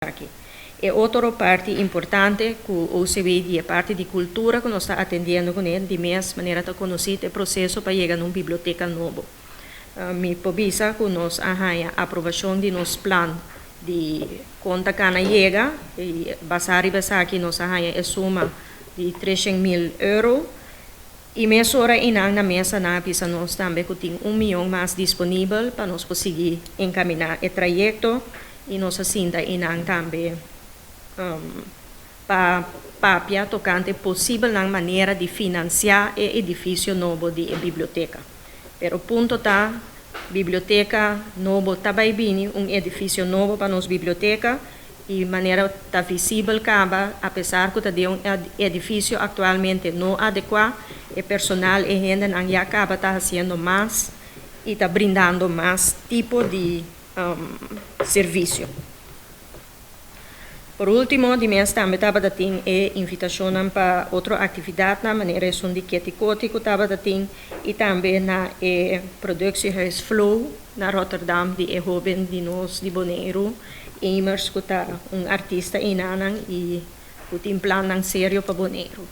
Aki. E otro parti importante ku OCW di e parti di kultura ku nos ta atendiendo kuné, di mes manera ta konosí e proseso pa yega na un biblioteka nobo. Mi por bisa ku nos a haña aprobashon di nos plan di kon ta kana yega i basá riba esaki nos a haña e suma di 300.000 euro i mesora einan na mesa nan a bisa nos tambe ku tin 1 mion mas disponibel pa nos por sigui enkaminá e trayekto i nos a sinta einan tambe pa papia tokante posibel manera di finansiá e edifisio nobo di biblioteka. Pero punto ta, biblioteka nobo ta bai bini, un edifisio nobo pa nos biblioteka i manera ta visibel kaba, apesar ku ta den un edifisio aktualmente no adekuá, e personal i hendenan ya kaba ta hasiendo mas i ta brindando mas tipo di servisio. Por último, di mes tambe tabatin e invitashon pa otro aktividat na manera esun di Keti Koti ku tabatin i tambe na e Productiehuis Flow na Rotterdam di e hóben di nos di Boneiru, Emers, ku ta un artista einan i ku tin plannan serio pa Boneiru.